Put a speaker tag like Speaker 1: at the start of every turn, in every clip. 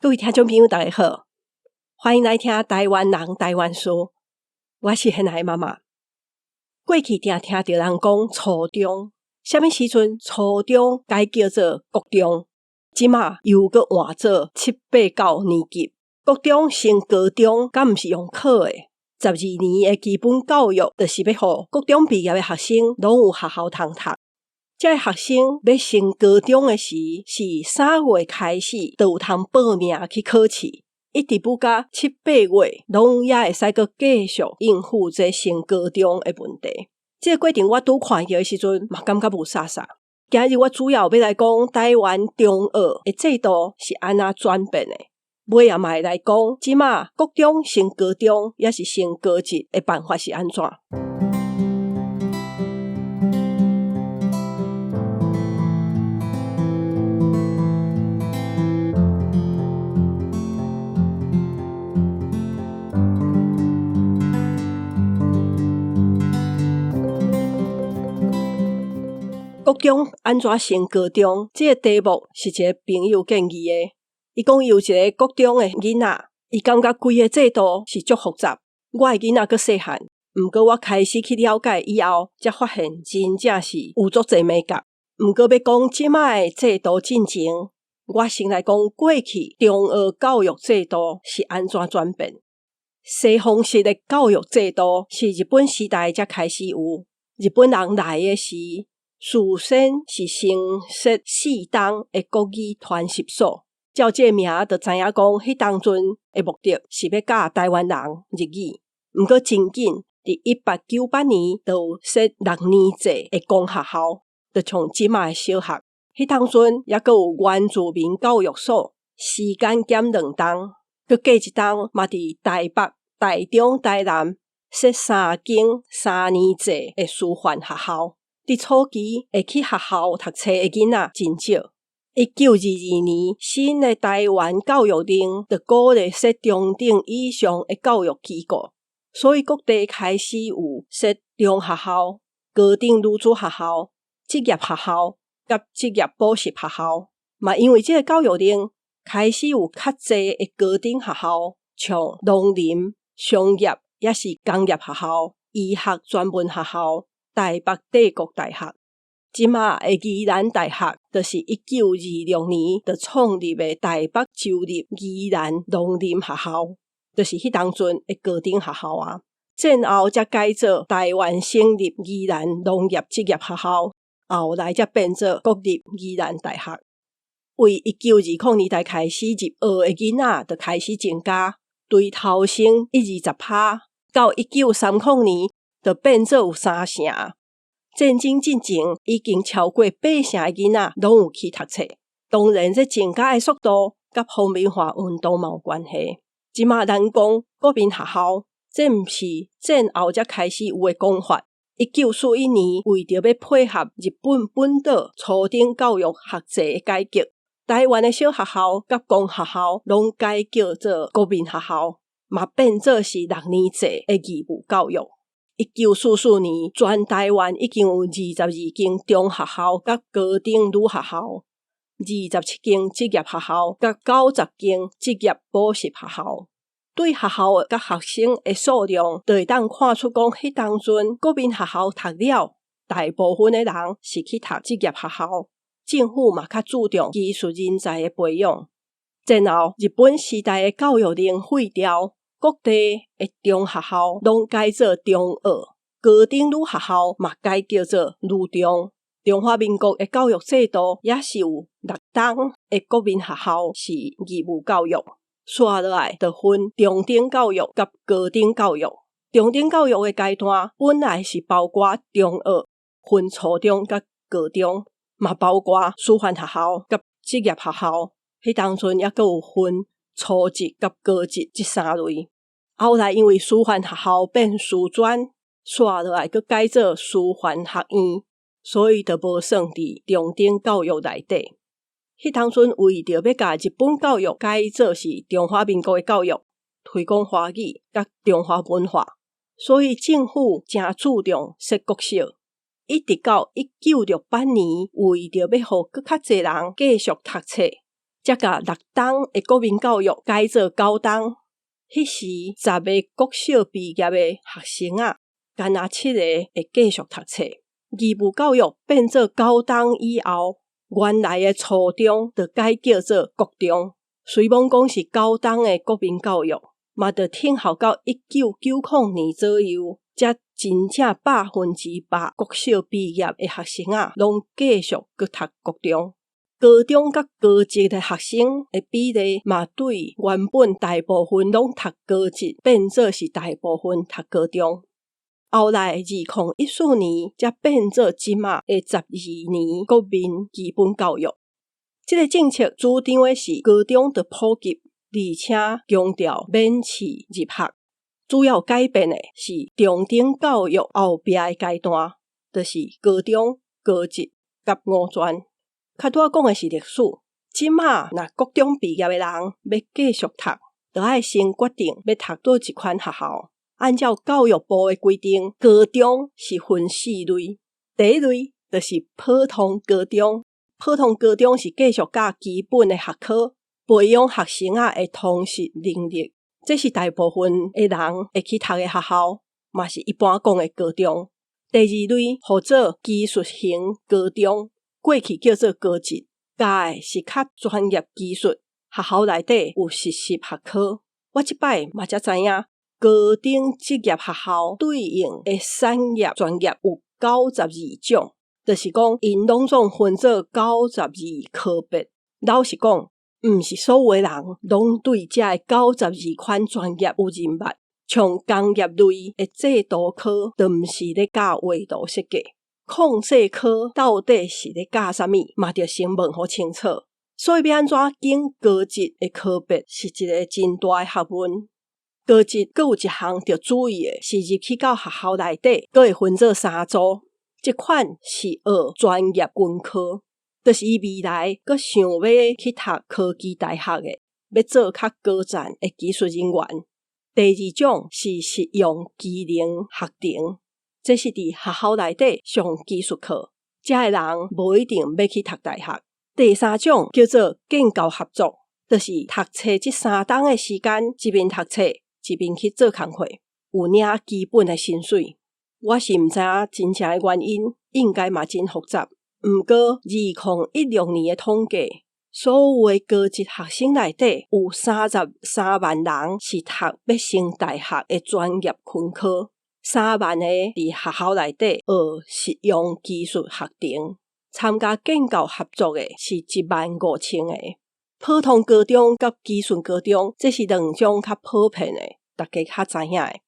Speaker 1: 各位聽眾朋友，大家好，歡迎來聽台灣人台灣事。我是現在媽媽。過去定聽著人講初中，啥物時陣初中改叫做國中，這馬又閣換做七八九年級。國中升高中，敢毋是用考的？12年的基本教育，就是欲予國中畢業的學生攏有學校通讀。這个學生欲升高中的時，是3月開始就有通報名去考試，一直補到七八月，攏猶會使閣繼續應付這升高中的問題。這個過程我拄看著的時陣，嘛感覺霧煞煞。今日我主要欲來講台灣中學的制度是按怎轉變的，尾仔嘛會來講這馬國中升高中，抑是升高職的辦法是按怎。國中按怎升高中？這个題目是一个朋友建議的。伊講伊有一个國中的囡仔，伊感覺規个制度是足複雜。我的囡仔閣細漢，毋過我開始去了解以後，才發現真正是有足濟眉角。毋過欲講這擺的制度進前，我先來講過去中學教育制度是按怎轉變。西方式的教育制度是日本時代才開始有，日本人來的時，事先是先設4冬的國語傳習所，照這個名就知影講，彼當陣的目的是欲教台灣人日語。毋過真緊，佇1898年就有設6年制的公學校，就像這馬的小學。彼當陣猶閣有原住民教育所，時間減2冬，閣過1冬嘛佇台北、台中、台南設3間3年制的師範學校。佇初期會去學校讀冊的囡仔真少。1922年，新的台灣教育令就鼓勵設中等以上的教育機構，所以各地開始有設中學校、高等女子學校、職業學校佮職業補習學校。嘛因為這个教育令，開始有較濟的高等學校，像農林、商業，抑是工業學校、醫學專門學校。台北帝國大學，這馬的宜蘭大學，就是1926年就創立的台北州立宜蘭農林學校，就是彼當陣的高等學校啊。戰後才改做台灣省立宜蘭農業職業學校，後來才變做國立宜蘭大學。為1920年代開始入學的囡仔就開始增加，對頭先一二十趴，到1930年。就變做有三成。戰爭進前已經超過八成的囡仔攏有去讀冊。當然，這增加的速度佮皇民化運動嘛有關係。這馬咱講國民學校，這毋是戰後才開始有的講法。1941年，為著欲配合日本本島初等教育學制的改革，台灣的小學校佮公學校攏改叫做國民學校，嘛變做是6年制的義務教育。1944年，全台灣已經有22間中學校佮高等女學校，27間職業學校佮90間職業補習學校。對學校佮學生的數量，就會當看出講，彼當陣國民學校讀了，大部分的人是去讀職業學校。政府嘛較注重技術人才的培養。戰後日本時代的教育令廢掉。各地的中學校攏改做中學，高等女學校嘛改叫做女中。中華民國的教育制度也是有6冬的國民學校是義務教育，紲落來就分中等教育佮高等教育。中等教育的階段本來是包括中學，分初中佮高中，嘛包括師範學校佮職業學校。彼當陣猶閣有分初職佮高職這三類。後來因為師範學校變師專，紲落來閣改做師範學院，所以就無算佇中等教育內底。彼當陣為著欲共日本教育改做是中華民國的教育，推廣華語佮中華文化，所以政府誠注重設國小。一直到1968年，為著欲予閣較濟人繼續讀冊，才共六冬的國民教育改做九冬。彼時10個國小畢業的學生仔，干焦七個會繼續讀冊。義務教育變做九冬以後，原來的初中就改叫做國中。雖罔講是九冬的國民教育，嘛著停予到1990年左右，才真正100%國小畢業的學生仔，攏繼續閣讀國中。高中佮高職的學生的比例，嘛對原本大部分攏讀高職，變做是大部分讀高中。後來2014年，才變做這馬的12年國民基本教育。這个政策主張的是高中著普及，而且強調免試入學。主要改變的是中等教育後壁的階段，就是高中、高職佮五專。較拄仔講的是歷史，這馬若國中畢業的人欲繼續讀，著愛先決定欲讀佗一款學校。按照教育部的規定，高中是分四類，第一類就是普通高中，普通高中是繼續教基本的學科，培養學生仔的通識能力，這是大部分的人會去讀的學校，嘛是一般講的高中。第二類號做技術型高中。過去叫做高職，教的是較專業技術，學校內底有實習學科。我這擺嘛才知影，高等職業學校對應的產業專業有92種，就是講𪜶攏總分做92科別。老實講，毋是所有的人攏對這个92款專業有認捌。像工業類的製圖科，就毋是咧教畫圖設計。控制科到底是咧教啥物，嘛著先問予清楚。所以欲按怎揀高職的科別，是一个真大的學問。高職閣有一項著注意的是，入去到學校內底，閣會分做三組。一款是學專業軍科，就是伊未來閣想欲去讀科技大學的，欲做較高層的技術人員。第二種是實用技能學程。這是佇學校內底上技術課，遮的人無一定欲去讀大學。第三種叫做建教合作，就是讀冊這三冬的時間，一面讀冊，一面去做工課，有領基本的薪水。我是毋知影真正的原因，應該嘛真複雜。毋過2016年的統計，所有的高職學生內底有33萬人是讀欲升大學的專業分科。3萬個佇學校內底學實用技術學程，參加建教合作的是1萬5千個。普通高中佮技術高中，這是兩種較普遍的，大家較知影的。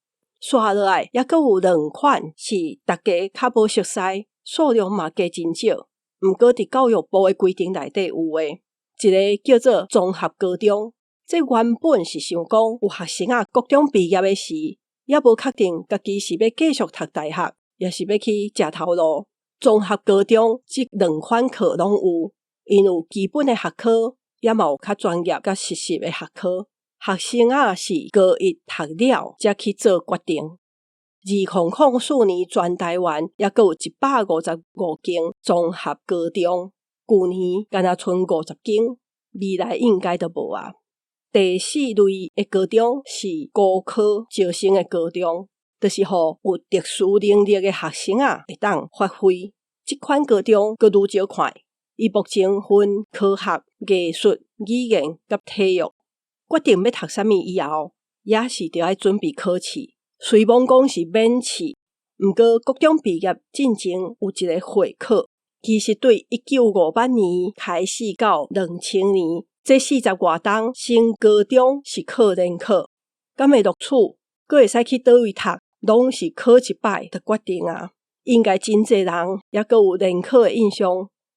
Speaker 1: 紲落來，猶閣有兩款是大家較無熟似，數量嘛加真少。毋過佇教育部的規定內底有的，一個叫做綜合高中，這原本是想講有學生仔國中畢業的時，猶無確定家己是欲繼續讀大學，抑是欲去食頭路。綜合高中這兩款課攏有，𪜶有基本的學科，也嘛有較專業佮實習的學科。學生仔是高一讀了，才去做決定。2004年全台灣猶閣有155間綜合高中，舊年干焦賰50間，未來應該就無啊。第四類的高中是高科招生的高中，就是予有特殊能力的學生仔會當發揮。這款高中閣愈少看，伊目前分科學、藝術、語言佮體育。決定欲讀啥物以後，也是著愛準備考試。雖罔講是免試，毋過國中畢業進前有一個會考。其實對1958年開始到2000年，這四十外冬，升高中是靠聯考，敢會錄取，閣會使去佗位讀，攏是考一擺就決定啊。應該真濟人猶閣有聯考的印象。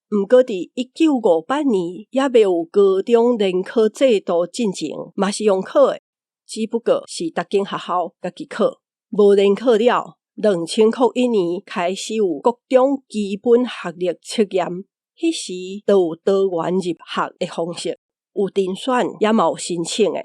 Speaker 1: 毋過佇1958年，猶未有高中聯考制度進前，嘛是用考的，只不過是逐間學校家己考，無聯考了。2001年開始有國中基本學力測驗，彼時就有多元入學的方式。有甄選，也嘛有申請的。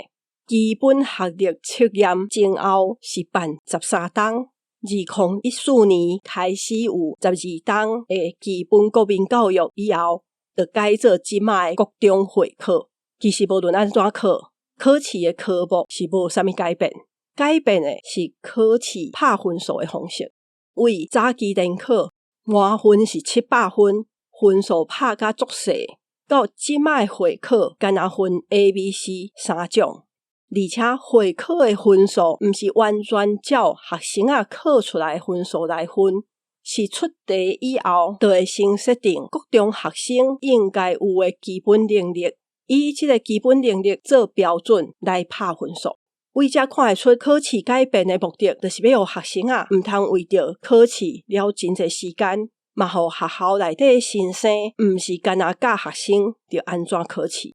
Speaker 1: 基本學力測驗前後是辦13冬。2014年開始有12冬的基本國民教育以後，就改做這馬的國中會考。其實無論按怎考，考試的科目是無啥物改變，改變的是考試拍分數的方式。為早期聯考，滿分是700分，分數拍甲足細，到這擺會考，干焦分 A、B、C 三種，而且會考的分數毋是完全照學生仔考出來的分數來分，是出題以後，就會先設定國中學生應該有的基本能力，以這個基本能力做標準來拍分數。為這看會出考試改變的目的，就是欲予學生仔毋通為著考試了真濟時間，嘛予學校內底先生毋是干焦教學生著按怎考試。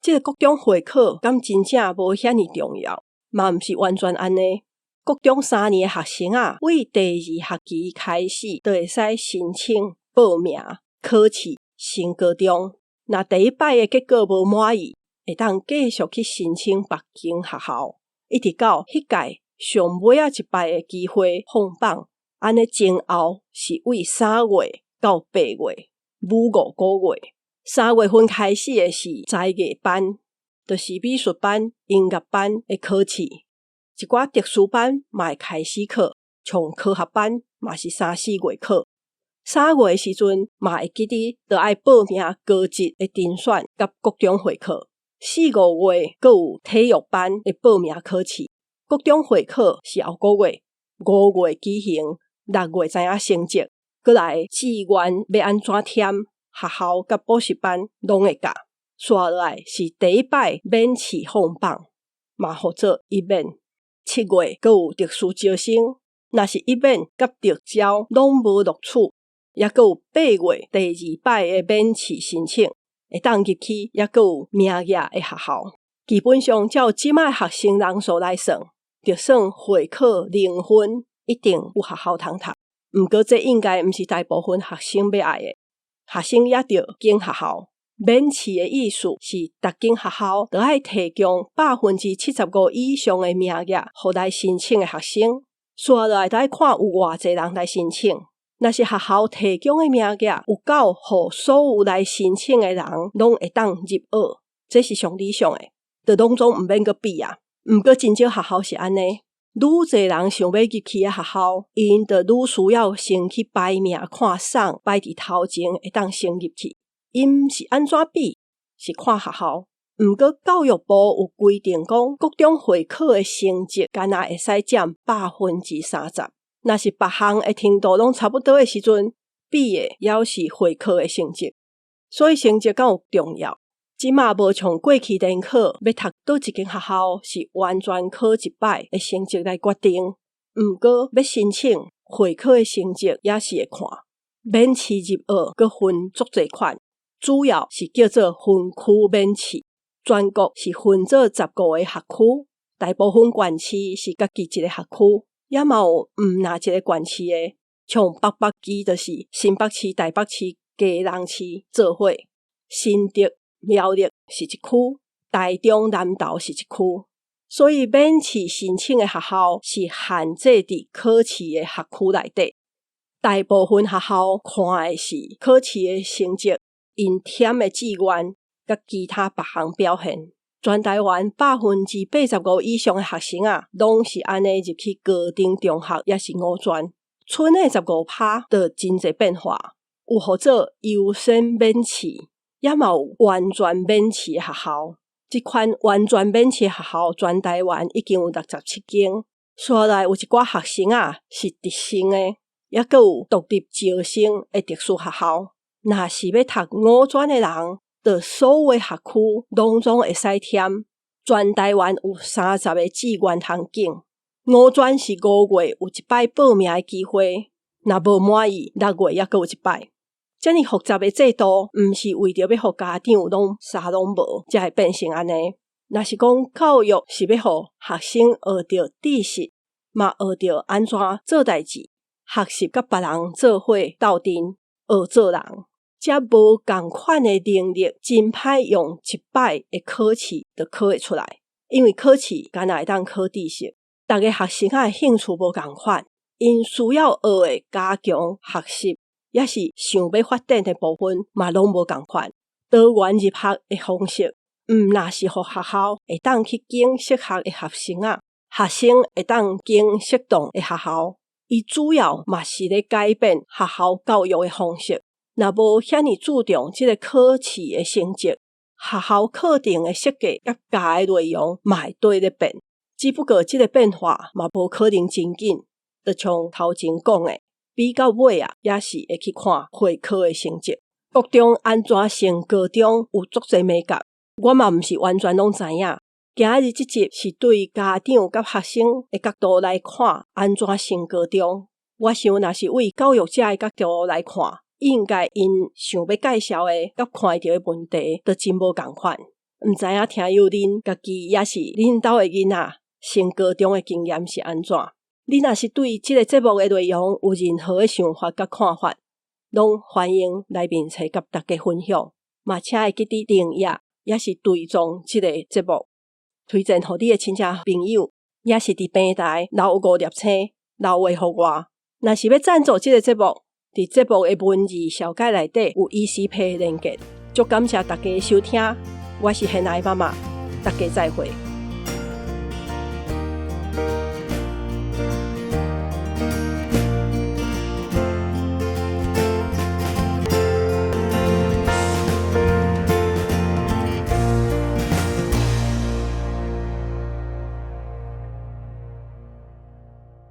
Speaker 1: 這個國中會考敢真正無遐爾重要，嘛毋是完全按呢。國中3年的學生仔，為第二學期開始，就會使申請報名考試升高中。若第一擺的結果無滿意，會當繼續去申請別間學校，一直到彼屆上尾仔一擺的機會放榜。按呢前後是為3月到8月，母5個月。3月份開始的是才藝班，就是美術班、音樂班的考試。一寡特殊班嘛會開始考，像科學班嘛是3、4月考。3月的時陣嘛會記得著愛報名高職的甄選佮國中會考。4、5月閣有體育班的報名考試。國中會考是後個月，5月舉行，6月知影成績。閣來志願欲按怎填，學校佮補習班攏會教。紲落來是第一擺免試放榜，嘛號做一免。7月閣有特殊招生，若是一免佮特招攏無錄取，猶閣有8月第二擺的免試申請，會當入去，猶閣有名額的學校。基本上照這擺學生人數來算，就算會考零分，一定有學校通讀。毋過這應該毋是大部分學生欲愛的，學生猶著揀學校。免試的意思是，逐間學校都愛提供75%以上的名額，予來申請的學生。紲落來，就愛看有偌濟人來申請。若是學校提供的名額有夠，予所有來申請的人攏會當入學，這是上理想的，就攏總毋免閣比啊。毋過真少學校是按呢，愈濟人想欲入去的學校，𪜶就愈需要先去排名看啥擺佇頭前，會當先入去。𪜶毋是按怎比，是看學校。毋過教育部有規定講，國中會考的成績干焦會使佔30%。若是別項的程度攏差不多的時陣，比的猶是會考的成績。所以成績敢有重要？這馬無像過去聯考，欲讀佗一間學校是完全考一擺的成績來決定。毋過欲申請會考的成績也是會看。免試入學，閣分足濟款。主要是叫做分區免試，全國是分做15個學區，大部分縣市是家己一個學區，也嘛有毋若一個縣市的，像北北基就是新北市、台北市、基隆市做伙，新竹、苗栗是一區，台中南投是一區，所以免試申請的學校是限制佇考試的學區內底，大部分學校看的是考試的成績。𪜶填的志願，佮其他別項表現，全台灣85%以上的學生仔，攏是按呢入去高等中學，抑是五專。賰的15趴，就真濟變化，有號做優先免試，也嘛有完全免試的學校。這款完全免試的學校，全台灣已經有67間。紲來有一寡學生仔是直升的，猶閣有獨立招生的特殊學校。若是欲讀五專的人，就所有的學區攏總會使填。全台灣有30個志願通揀。五專是5月有一擺報名的機會，若無滿意，6月猶閣有一擺。遮爾複雜的制度，毋是為著欲予家長攏啥攏無，才會變成按呢。若是講教育是欲予學生學著知識，嘛學著按怎做代誌，學習佮別人做伙鬥陣，學做人。遮無仝款的能力，真歹用一擺的考試就考會出來。因為考試干焦會當考知識，逐个學生仔的興趣無仝款，𪜶需要學的加強學習，抑是想欲發展的部分嘛，攏無仝款。多元入學的方式，毋若是予學校會當去揀適合的學生仔，學生會當揀適當的學校。伊主要嘛是咧改變學校教育的方式。若無遐爾注重這個考試的成績，學校課程的設計佮教的內容嘛會綴咧變。只不過這個變化嘛無可能真緊，就像頭前講的，比到尾啊，也是會去看會考的成績。國中按怎升高中有足濟眉角，我嘛毋是完全攏知影。今仔日這集是對家長佮學生的角度來看，按怎升高中。我想若是為教育者的角度來看，應該𪜶想欲介紹的佮看著的問題，都真無仝款。毋知影聽友恁家己抑是恁兜的囡仔升高中的經驗是按怎？你若是對這個節目的內容有任何的想法佮看法，攏歡迎來面冊佮大家分享。嘛，請會記得訂閱，抑是追蹤這個節目，推薦予你的親戚朋友，抑是佇平台留五粒星，留話予我。若是欲贊助這個節目，佇節目的文字紹介內底有 ECPay 的連結。足感謝大家的收聽，我是現愛媽媽，大家再會。